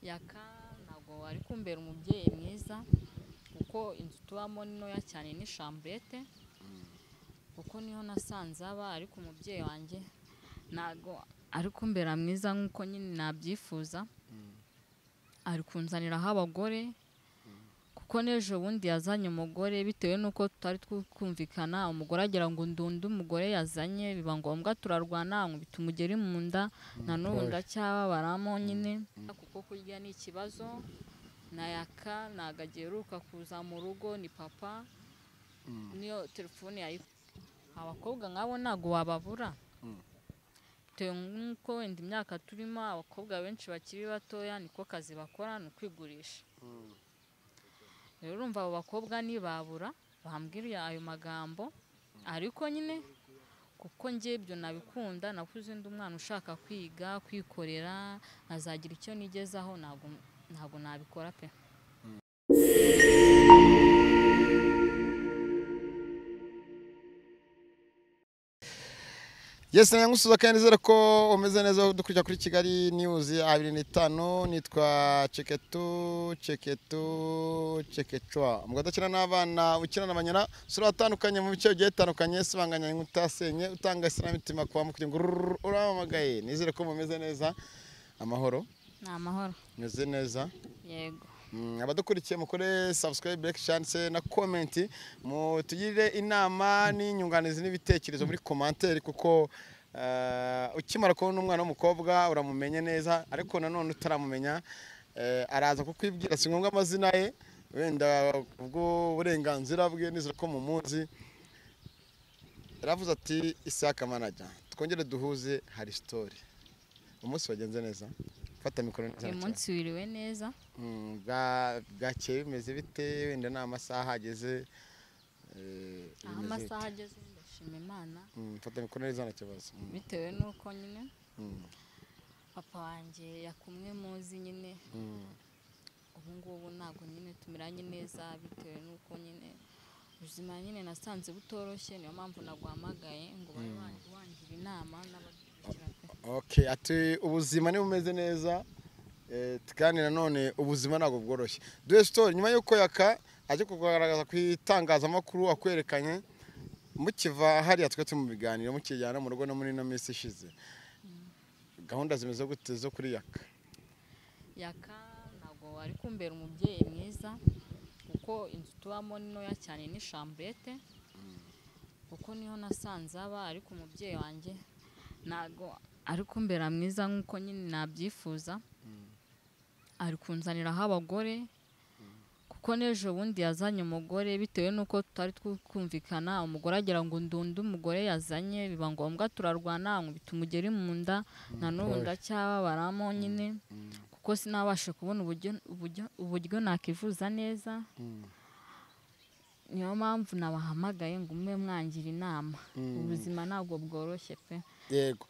Yaka ntabwo ari kumbera umubyeyi mwiza kuko inzu tubamo ni ntoya cyane, ni chambrette, kuko niho nasanze aba, ariko umubyeyi wanjye ntabwo ari kumbera mwiza nk'uko nyine nabyifuza. Ari kunzaniraho abagore, kuko n'ejo bundi yazanye umugore bitewe n'uko tutari twumvikana, umugore agira ngo ndunde umugore yazanye, biba ngombwa turarwana, nkubita umugeri mu nda, na n'ubu ndacyababaramo nyine, kuko kurya ni ikibazo. Na Yaka ntabwo agiheruka kuza mu rugo, ni papa niyo telefone yayi. Abakobwa nk'abo ntabwo wababura, bitewe n'uko wenda imyaka turimo, abakobwa benshi bakiri batoya niko kazi bakora, ni ukwigurisha. Rero urumva abo bakobwa nibabura bambwira ayo magambo, ariko nyine kuko njye ibyo nabikunda, nakuze ndi umwana ushaka kwiga, kwikorera, nkazagira icyo nigezaho, ntabwo nabikora pe. Yes, nyangusuza kandi nizere ko umeze neza dukurikira kuri Kigali News 25. Nitwa Cheketu Cheketu Chekechwa, umugabo udakina n'abana, ukina n'abanyana sura atandukanye mu bice bigiye bitandukanye, sibanganya inkuta senye, utanga isanamitima kwa mukugira ngo uramamagaye. Nizere ko mumeze neza, amahoro. Ni amahoro. Meze neza. Yego. Abadukurikiye mukore subscribe, like, share na comment, mutugirire inama n'inyunganizi n'ibitekerezo muri commentaire, kuko ukimara kubona umwana w'umukobwa uramumenye neza, ariko nanone utaramumenya araza kukwibwira, si ngombwa amazina ye, wenda ubwo burenganzira bwe, nizere ko mumuzi. Yaravuze ati Isaka manager, twongere duhuze, hari story. Umunsi wagenze neza? Fata mikoro neza. Uyu munsi wiriwe neza. Bwakeye bimeze bite? Wenda ni amasaha ageze. Aho amasaha ageze ndashima Imana. Fata mikoro neza nta kibazo. Bitewe n'uko nyine papa wanjye yakumwe muzi nyine, ubu ngubu ntabwo nyine tumeranye neza, bitewe n'uko nyine ubuzima nyine nasanze butoroshye, niyo mpamvu naguhamagaye ngo babe wangira inama n'abadukurikira pe. Okay, ati ubuzima ni bumeze neza, kandi nanone ubuzima ntabwo bworoshye. Duhe story nyuma y'uko Yaka aje kugaragaza ku itangazamakuru akwerekanye, mukiva hariya twe turi mu biganiro, mukijyana mu rugo no muri ino minsi ishize, gahunda zimeze gute zo kuri Yaka? Yaka ntabwo ari kumbera umubyeyi mwiza, kuko inzu tubamo ni ntoya cyane, ni chambrette, kuko niho nasanze aba, ariko umubyeyi wanjye ntabwo ari kumbera mwiza nk'uko nyine nabyifuza. Ari kunzaniraho abagore, kuko n'ejo bundi yazanye umugore bitewe n'uko tutari twumvikana, umugore agira ngo ndunde umugore yazanye, biba ngombwa turarwana, nkubita umugeri mu nda, na n'ubu ndacyababaramo nyine, kuko sinabasha kubona uburyo nakivuza neza. Niyo mpamvu nabahamagaye ngo mube mwangira inama. Ubuzima ntabwo bworoshye pe. Yego,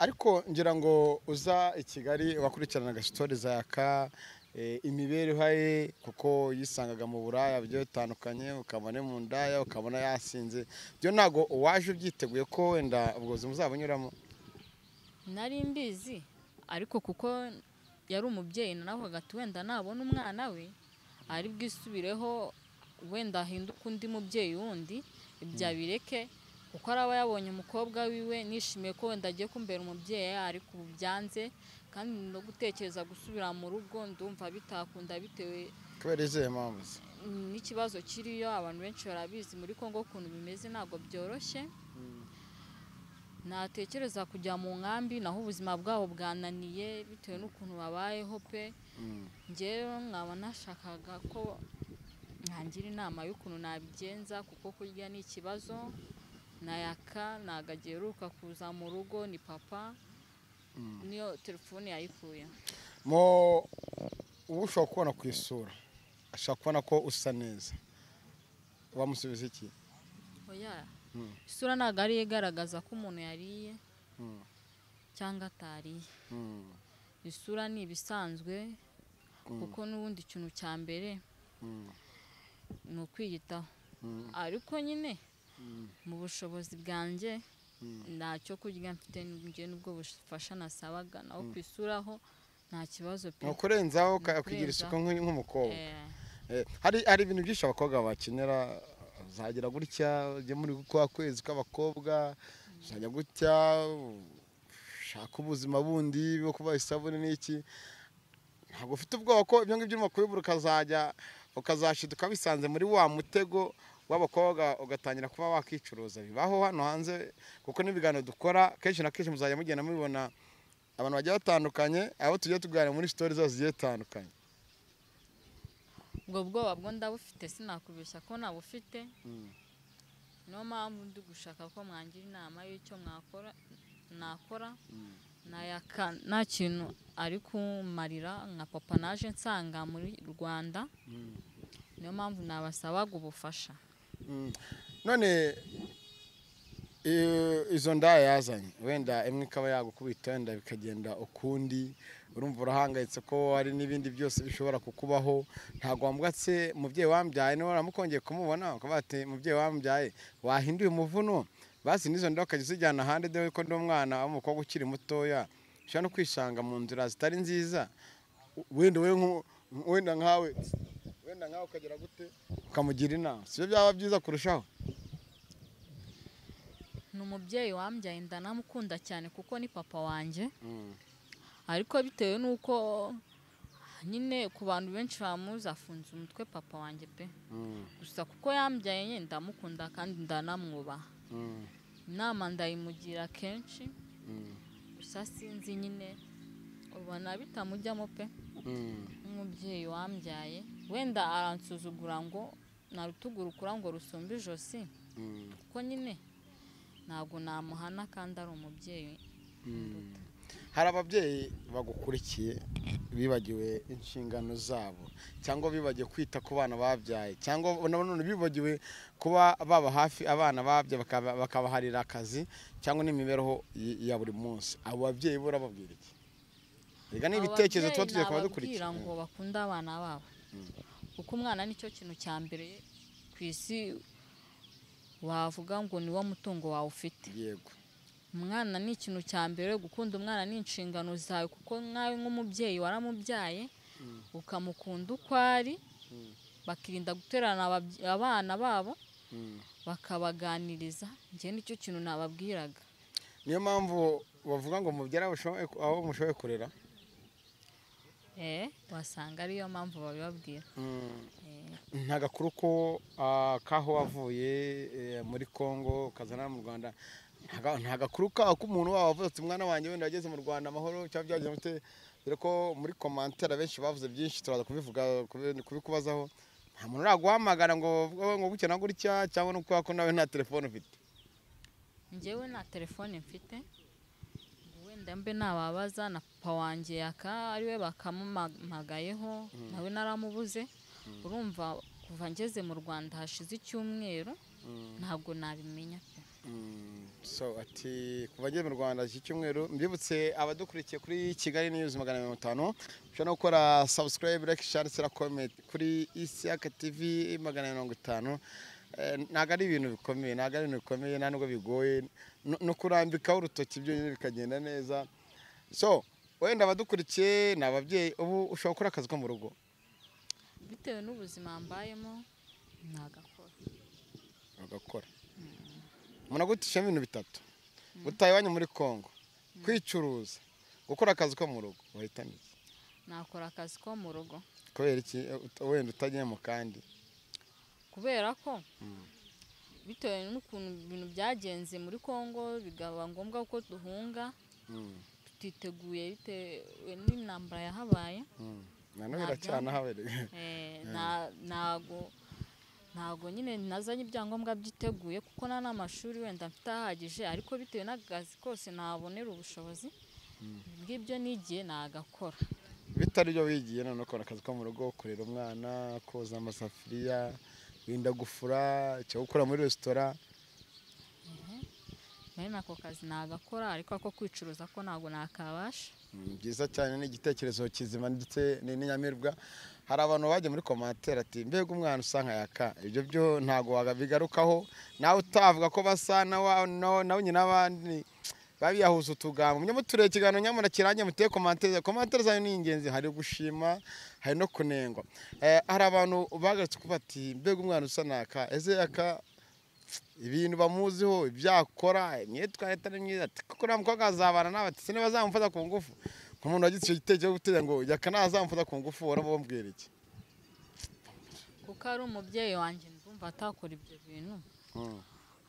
ariko ngira ngo uza i Kigali wakurikiranaga stories za Yaka, imibereho ye, kuko yisangaga mu buraya bigiye bitandukanye, ukabona mu ndaya, ukabona yasinze, byo ntabwo waje ubyiteguye ko wenda ubwo buzima uzabunyuramo? Nari mbizi, ariko kuko yari umubyeyi naravuga ati wenda nabona umwana we ari bwisubireho, wenda ahinduka undi mubyeyi wundi, ibyo abireke, kuko araba yabonye umukobwa wiwe, nishimiye ko wenda agiye kumbera umubyeyi, ariko ubu byanze, kandi no gutekereza gusubira mu rugo ndumva bitakunda, bitewe kubera izihe mpamvu n'ikibazo kiriyo. Abantu benshi barabizi muri Kongo ukuntu bimeze, ntabwo byoroshye. Natekereza kujya mu nkambi, naho ubuzima bwabo bwananiye bitewe n'ukuntu babayeho pe. Njyewe nkaba nashakaga ko ntangira inama y'ukuntu nabigenza, kuko kurya ni ikibazo. Na Yaka ntabwo agiheruka kuza mu rugo, ni papa niyo telefone yayikuye. Ubu ushobora kubona ku isura, ashobora kubona ko usa neza, wamusubiza iki? Oya, isura ntabwo ariyo igaragaza ko umuntu yariye cyangwa atariye. Isura ni ibisanzwe, kuko n'ubundi ikintu cya mbere ni ukwiyitaho, ariko nyine mu bushobozi bwanjye ntacyo kurya mfite, njye nubwo bufasha nasabaga, naho ku isura ho Nta kibazo pe. Ni ukurenzaho ukagira isuku nk'umukobwa. Hari ibintu byinshi abakobwa bakenera, uzagira gutya ujye muri kwa kwezi kw'abakobwa, uzajya gutya ushaka ubuzima bundi bwo kubaha isabune n'iki. Ntabwo ufite ubwoba ko ibyo ngibyo urimo kubibura ukazajya ukazashiduka bisanze muri wa mutego w'abakobwa ugatangira kuba wakicuruza? Bibaho hano hanze, kuko n'ibiganiro dukora kenshi na kenshi muzajya mugenda mubibona abantu bagiye batandukanye, abo tugiye tuganira muri story zose zigiye zitandukanye. Ubwo bwoba bwo ndabufite, sinakubeshya ko nabufite. Niyo mpamvu ndi gushaka ko mwangira inama y'icyo mwakora nakora. Nayaka nta kintu ari kumarira nka papa naje nsanga muri Rwanda. Niyo mpamvu nabasabaga ubufasha. None izo ndaya yazanye wenda imwe ikaba yagukubita, wenda bikagenda ukundi, urumva urahangayitse ko hari n'ibindi byose bishobora kukubaho. Ntabwo wambwatse mubyeyi wambyaye, niba waramukongeye kumubona ukavuga ati mubyeyi wambyaye wahinduye umuvuno, basi n'izo ndaya ukajya uzijyana ahandi, dore ko ndi umwana w'umukobwa ukiri mutoya ushobora no kwisanga mu nzira zitari nziza. Wenda wenda nkawe ukagera gute ukamugira inama, sibyo byaba byiza kurushaho? Ni umubyeyi wambyaye ndanamukunda cyane kuko ni papa wanjye. Ariko bitewe nuko nyine ku bantu benshi bamuzi afunze umutwe papa wanjye pe. Gusa kuko yambyaye nyine ndamukunda kandi ndanamwubaha. Inama ndayimugira kenshi. Gusa sinzi nyine ubona bitamujyamo pe. Umubyeyi wambyaye wenda aransuzugura ngo narutugurukura ngo rusumbe ijosi. Kuko nyine ntabwo namuhana kandi ari umubyeyi. Hari ababyeyi bagukurikiye bibagiwe inshingano zabo, cyangwa bibagiwe kwita ku bana babyaye, cyangwa none bibagiwe kuba baba hafi abana babye bakabaharira akazi cyangwa n'imibereho ya buri munsi. Abo babyeyi bo urababwira iki? Rega ni ibitekerezo tuba tugiye kubadukurikira ngo bakunde abana babo. Kuko umwana nicyo kintu cya mbere ku isi wavuga ngo ni wo mutungo wawe ufite. Yego. Umwana ni ikintu cya mbere, gukunda umwana ni inshingano zawe, kuko nkawe nk'umubyeyi waramubyaye ukamukunda uko ari, bakirinda guterana abana babo, bakabaganiriza. Njye nicyo kintu nababwiraga. Niyo mpamvu bavuga ngo mubyara abo mushoboye kurera. Wasanga ariyo mpamvu babibabwira. Nta gakuru ko kaho wavuye muri Kongo ukazana mu Rwanda, nta gakuru kaho k'umuntu waba wavuze ati umwana wanjye wenda yageze mu Rwanda amahoro cyangwa byagenze gute? Dore ko muri commentaire benshi bavuze byinshi, turaza kubivuga kubikubazaho. Nta muntu uraguhamagara ngo ngo gutya na gutya, cyangwa no kuba ko nawe nta telefone ufite? Njyewe nta telefone mfite, wenda mbe nababaza na papa wanjye yaka ariwe bakamumagayeho, nawe naramubuze. Urumva kuva ngeze mu Rwanda hashize icyumweru, ntabwo nabimenya pe. So ati kuva ngeze mu Rwanda iki cyumweru, mbibutse abadukurikiye kuri Kigali News 150, ushobora no gukora subscribe, like, share na comment kuri Isiaka TV 150. Ntabwo ari ibintu bikomeye, ntabwo ari ibintu bikomeye, nta nubwo bigoye no kurambikaho urutoki byo bikagenda neza. So wenda abadukurikiye ni ababyeyi, ubu ushobora gukora akazi ko mu rugo? Bitewe n'ubuzima mbayemo nagakora. Agakora. Umuntu agutisha ibintu bitatu: gutaha iwanyu muri Kongo, kwicuruza, gukora akazi ko mu rugo, wahitamo iki? Nakora akazi ko mu rugo. Kubera iki wenda utagiye mu kandi? Kubera ko bitewe n'ukuntu ibintu byagenze muri Kongo bigaba ngombwa ko duhunga, tutiteguye bitewe n'intambara yahabaye. Nano biracyanahabereye. Ntago nyine nazanye ibyangombwa byiteguye, kuko nta n'amashuri wenda mfite ahagije, ariko bitewe n'akazi kose nabonera ubushobozi bw'ibyo nigiye nagakora. Bitari byo wigiye none ukora akazi ko mu rugo, kurera umwana, koza amasafuriya, wenda gufura, cyo gukora muri restaurant. Nari nako kazi nagakora, ariko ako kwicuruza ko ntago nakabasha. Byiza cyane, ni igitekerezo kizima ndetse n'inyamirwa. Hari abantu bajya muri commentaire ati mbega umwana usa nka Yaka, ibyo byo ntago wagabigarukaho, nawe utavuga ko basa nawe nyina abandi. Babiyahuza utugambo. Mujye mutureba ikiganiro nyamara kirangiye muteye commentaire. Commentaire zanyu ni ingenzi, hari gushima, hari no kunengwa. Hari abantu bagarutse kuba ati mbega umwana usa naka, ese aka ibintu bamuziho ibyakora imyitwarire itari myiza, ati kuko uriya mukobwa azabana nawe, ati niba azamufata ku ngufu. Nk'umuntu wagize icyo gitekerezo cyo gutera ngo yaka nazamufata ku ngufu, warababwira iki? Kuko ari umubyeyi wanjye ndumva atakora ibyo bintu.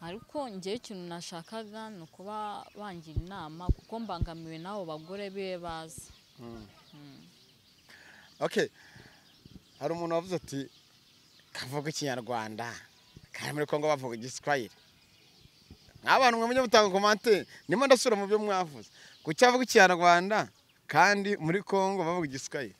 Ariko njyewe ikintu nashakaga ni ukuba bangira inama kuko mbangamiwe n'abo bagore be baza. Okay. Hari umuntu wavuze ati kavuga ikinyarwanda kandi muri Kongo bavuga igiswahili. Abantu mwe mujye mutanga commentaire, ndimo ndasura mu byo mwavuze. Kuki avuga ikinyarwanda kandi muri Kongo bavuga igiswahili?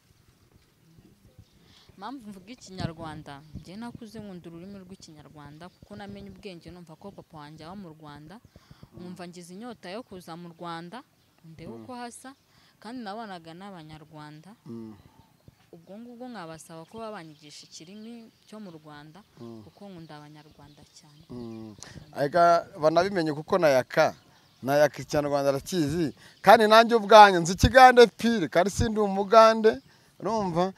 Impamvu mvuga ikinyarwanda, njye nakuze nkunda ururimi rw'ikinyarwanda kuko namenye ubwenge numva ko papa wanjye aba mu Rwanda, nkumva ngize inyota yo kuza mu Rwanda ndebe uko hasa, kandi nabanaga n'abanyarwanda. Ubwo ngubwo nkabasaba ko babanyigisha ikirimi cyo mu Rwanda kuko nkunda abanyarwanda cyane. Ega banabimenye kuko nayaka ikinyarwanda arakizi, kandi nanjye ubwanjye nzi ikigande pire kandi sindi umugande. Urumva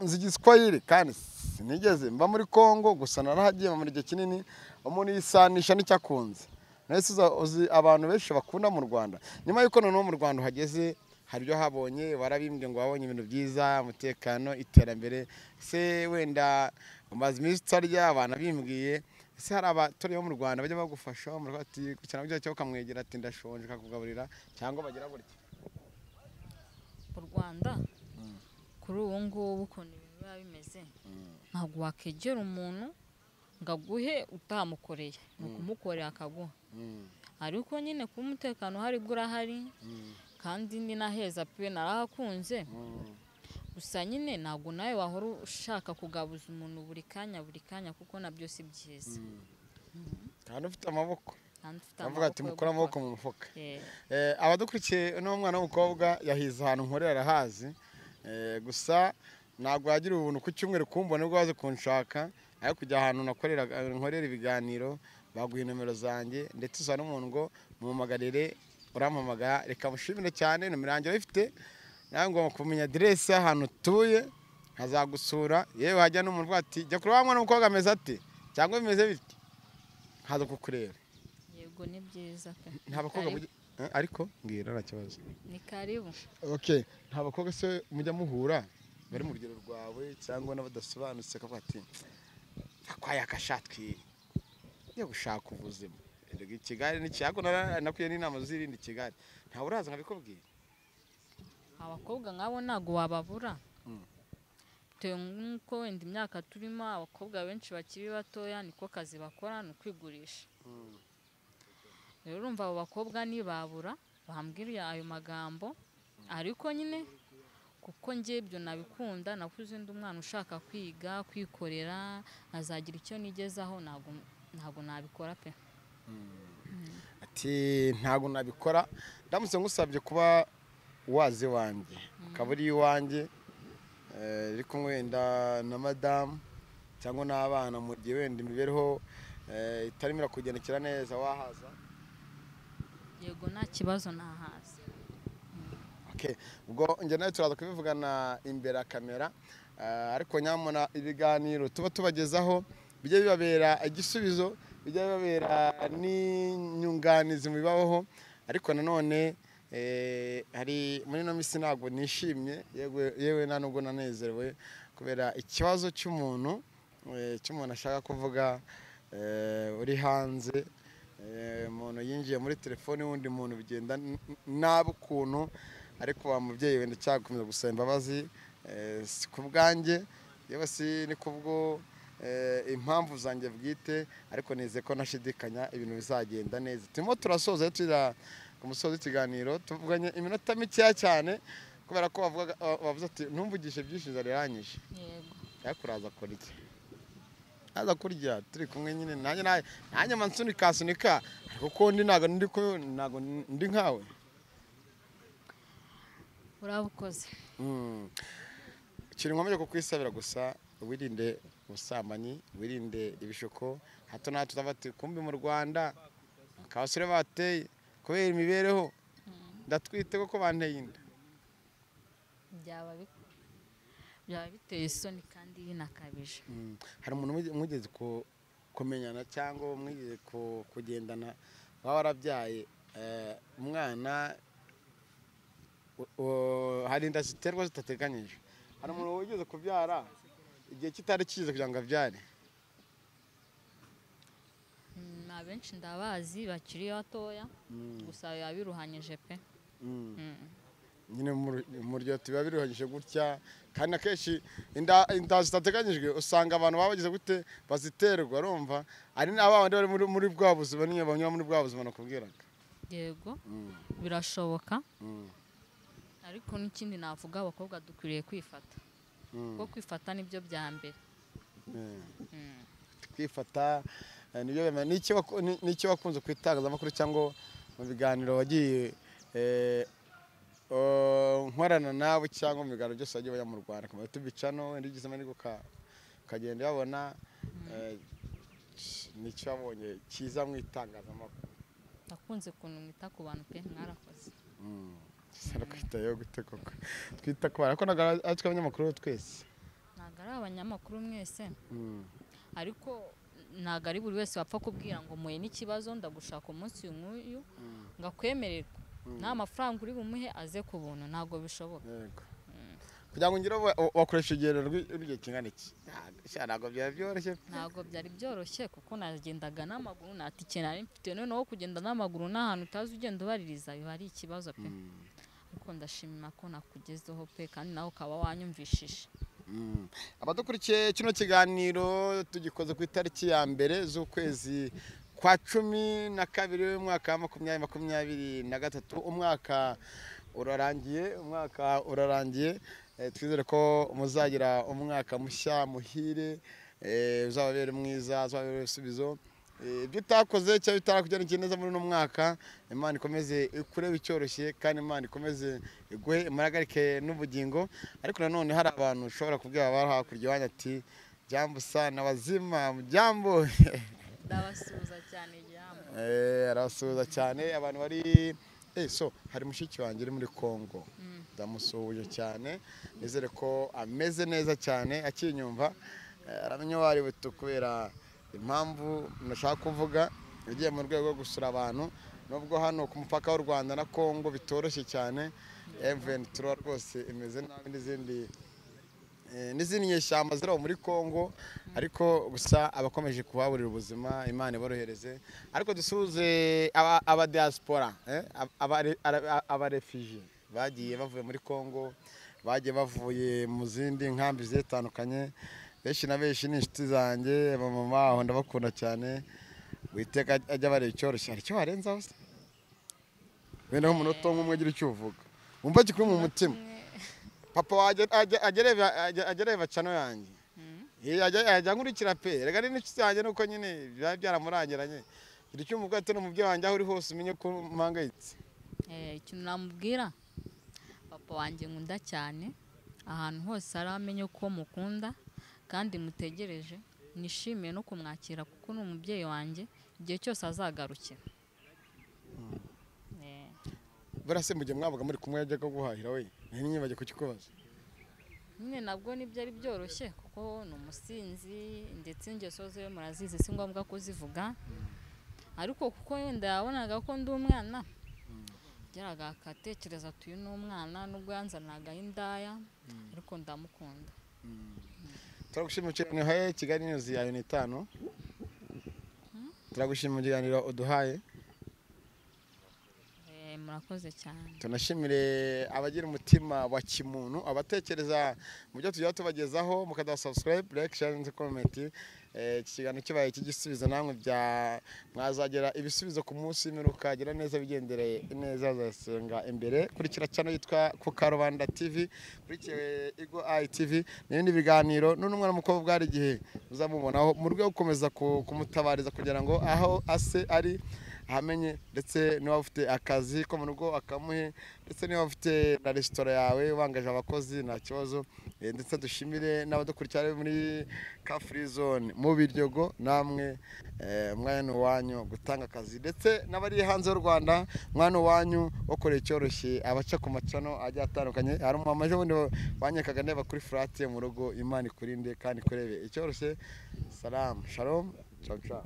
nzi igiswahili kandi sinigeze mba muri Kongo, gusa narahagiye muri gihe kinini. Umuntu yisanisha n'icyakunze. Nahise uzi abantu benshi bakunda mu Rwanda. Nyuma yuko noneho mu Rwanda uhageze hari ibyo habonye, warabimbwe ngo wabonye ibintu byiza, umutekano, iterambere. Se wenda umaze iminsi utarya, abantu bimbwiye ese hari abaturage bo mu Rwanda bajya bagufasha mu ati kucyana byo cyo ukamwegera ati ndashonje akakugaburira, cyangwa bagira gutya? Mu Rwanda kuri ubu ngubu ukuntu ibintu biba bimeze, ntabwo wakegera umuntu ngo aguhe utamukoreye, ni ukumukorera akaguha. Ariko nyine kuba umutekano uhari bwo urahari, kandi ni naheza pe narahakunze. Gusa nyine ntabwo nawe wahora ushaka kugabuza umuntu buri kanya buri kanya kuko nabyo si byiza. Kandi ufite amaboko. Bavuga ati mukura amaboko mu mufuka. Abadukurikiye uno mwana w'umukobwa yahize ahantu nkorera arahazi. Gusa ntabwo yagira ubuntu ku cyumweru kumbona ubwo waze kunshaka, ariko kujya ahantu nakorera nkorera ibiganiro baguha nomero zanjye, ndetse usa n'umuntu ngo mumumagarire, urampamagara reka mushimire cyane, nomero yanjye urayifite, nawe ngomba kumenya aderesi y'ahantu utuye nkazagusura. Yewe hajya n'umuntu uvuga ati jya kureba wa mwana w'umukobwa ameze ate cyangwa bimeze bityo, nkaza kukureba. Yego ni byiza pe. Nta bakobwa ariko mbwira nta kibazo. Ni karibu. Okay, nta bakobwa se mujya muhura bari mu rugero rwawe cyangwa n'abadasobanutse akavuga ati akwaya akashatwi yo gushaka ubuzima. Erega Kigali ni cyago nakwiye n'inama zirindi Kigali. Nta uraza nkabikubwira. Abakobwa nkabo ntago wababura. Bitewe nk'uko wenda imyaka turimo abakobwa benshi bakiri batoya niko kazi bakora, ni ukwigurisha. Rero urumva abo bakobwa nibabura bambwira ayo magambo, ariko nyine kuko njye ibyo nabikunda, nakuze ndi umwana ushaka kwiga, kwikorera, nkazagira icyo nigezaho, ntabwo nabikora pe. Ati ntabwo nabikora, ndamutse ngusabye kuba waze wanjye, ukaba uri iwanjye, uri kumwe wenda na madamu cyangwa n'abana, mu gihe wenda imibereho itarimo irakugendekera neza, wahaza? Yego nta kibazo nahaza. Okay, ubwo njye nawe turaza kubivugana imbere ya kamera, ariko nyamuna ibiganiro tuba tubagezaho bijye bibabera igisubizo, bijye bibabera n'inyunganizi mu bibaho. Ariko nanone hari muri no misi ntabwo nishimye, yewe nta nubwo nanezerewe kubera ikibazo cy'umuntu ashaka kuvuga uri hanze. Umuntu yinjiye muri telefone y'undi muntu bigenda nabi ukuntu, ariko wa mubyeyi wenda cyakomeza gusaba imbabazi, si ku bwanjye yewe si ni kubwo impamvu zanjye bwite, ariko nizeye ko ntashidikanya ibintu bizagenda neza. Turimo turasoza turi ku musozo w'ikiganiro, tuvuganye iminota mikeya cyane kubera ko bavuze ati ntumvugishe byinshi nzareranyije. Yego. Ariko uraza kurya. Aza kurya turi kumwe nyine, nanjye mansunika sunika, ariko ko ndi ntago ndi nkawe. Urabukoze. Ikintu nkomeje kukwisabira gusa, wirinde ubusambanyi, wirinde ibishuko, hato na hato ati kumbi mu Rwanda akabasore bateye kubera imibereho ndatwite koko banteye inda. Byaba biteye isoni kandi binakabije. Hari umuntu mwigeze kumenyana cyangwa mwigeze kugendana waba warabyaye umwana, hari inda ziterwa zitateganyijwe, hari umuntu wigeze kubyara igihe kitari kize kugira ngo abyare? Abenshi ndabazi bakiri batoya, gusa biba biruhanyije pe. Nyine mu ryo biba biruhanyije gutya, kandi akenshi inda zitateganyijwe usanga abantu baba bagize gute baziterwa, urumva ari n'abandi bari muri bwa buzima, niyo banyura muri bwa buzima nakubwiraga. Yego, birashoboka. Ariko n'ikindi navuga, abakobwa dukwiriye kwifata, kuko kwifata nibyo bya mbere. Kwifata nibyo bya mbere. N'icyo wakunze ku itangazamakuru cyangwa mu biganiro wagiye nkorana nawe cyangwa mu biganiro byose wagiye bajya mu Rwanda ku YouTube channel, wenda ugize amahirwe ukagenda uyabona, n'icyo wabonye cyiza mu itangazamakuru? Nakunze ukuntu mwita ku bantu pe, mwarakoze. Sara kwitayeho gute koko? Twita ku bantu ariko ntabwo ari twe abanyamakuru twese. Ntabwo ari abanyamakuru mwese, ariko ntabwo ari buri wese wapfa kubwira ngo muhe n'ikibazo, ndagushaka umunsi uyu n'uyu, ngo akwemererwe nta mafaranga uri bumuhe, aze ku buntu, ntabwo bishoboka. Yego. Kugira ngo ngire wakoresha urugendo rw'igihe kingana iki? Ntabwo byari byoroshye. Ntabwo byari byoroshye kuko nagendaga n'amaguru, nta tike nari mfite. Noneho kugenda n'amaguru n'ahantu utazi ugenda ubaririza biba ari ikibazo pe. Ariko ndashima ko nakugezeho pe, kandi nawe ukaba wanyumvishije. Abadukurikiye, kino kiganiro tugikoze ku itariki ya 1 z'ukwezi kwa 12 w'umwaka wa 2023. Umwaka urarangiye, umwaka urarangiye. Twizere ko muzagira umwaka mushya muhire, uzababere mwiza, uzababere ibisubizo. Ibyo utakoze cyangwa bitarakugendekeye neza muri uno mwaka, Imana ikomeze ikurebe icyoroshye, kandi Imana ikomeze iguhe imaragarike n'ubugingo. Ariko nanone hari abantu ushobora kubwira bari hakurya iwanyu ati jambo sana wazima jambo. Ndabasuhuza cyane, jambo. Arabasuhuza cyane abantu bari so hari mushiki wanjye uri muri Congo, ndamusuhuje cyane, nizere ko ameze neza cyane akinyumva. Aramenya uwo ari we kubera impamvu nashaka kuvuga, yagiye mu rwego rwo gusura abantu, nubwo hano ku mupaka w'u Rwanda na Congo bitoroshye cyane. M23 rwose imeze nabi, n'izindi nyeshyamba ziri aho muri Congo, ariko gusa abakomeje kuhaburira ubuzima Imana iborohereze. Ariko dusuhuze aba diaspora, aba refugee bagiye bavuye muri Congo, bagiye bavuye mu zindi nkambi zitandukanye. Benshi na benshi ni inshuti zanjye, abamama aho ndabakunda cyane. Witeka ajya bareba icyoroshye. Hari icyo warenzaho se? Wenda nk'umunota umwe ugira icyo uvuga wumva kikuri mu mutima. Papa wanjye ajya areba channel yanjye, ajya nkurikira pe, rega ni n'inshuti yanjye, nuko nyine biba byaramurangiranye. Gira icyo umuvuga ati n'umubyeyi wanjye aho uri hose umenye ko mpangayitse. Ikintu namubwira papa wanjye nkunda cyane, ahantu hose aramenye ko mukunda kandi mutegereje, nishimiye no kumwakira kuko ni umubyeyi wanjye igihe cyose azagarukira. Burase mu gihe mwabaga muri kumwe yajyaga guhahira we, ntinyibage kukikubaza. Nyine nabwo nibyo ari byoroshye kuko ni umusinzi, ndetse ingeso ze murazizi, si ngombwa kuzivuga. Ariko kuko wenda yabonaga ko ndi umwana, yageraga akatekereza ati uyu ni umwana, nubwo yanzanaga indaya, ariko ndamukunda. Turagushimira cyane uhaye Kigali News yawe ni 5. Turagushimira mu kiganiro uduhaye. Murakoze cyane. Tunashimire abagira umutima wa kimuntu, abatekereza mu byo tujya tubagezaho, mukadaha subscribe, like, share and comment. Iki kiganiro kibaye kigisubizo, namwe bya mwazagera ibisubizo ku munsi w'imperuka. Gira neza, bigendereye neza, azasenga imbere. Kurikira channel yitwa Kukarubanda TV, kurikiwe Igo ITV n'ibindi biganiro. None umwana w'umukobwa hari igihe uzamubonaho mu rwego rwo gukomeza kumutabariza kugira ngo aho ase ari ahamenye, ndetse niba ufite akazi ko mu rugo akamuhe, ndetse niba ufite na resitora yawe wangaje abakozi nta kibazo. Ndetse dushimire n'abadukurikira muri Car Free Zone mu Biryogo, namwe umwanya wanyu gutanga akazi, ndetse n'abari hanze y'u Rwanda umwanya wanyu wakoreye icyoroshye, abaca ku macano agiye atandukanye. Hari umumama ejo bundi wanyekaga ndeba kuri furate mu rugo. Imana ikurinde kandi ikurebe icyoroshye. Salamu, shalom, ciao ciao.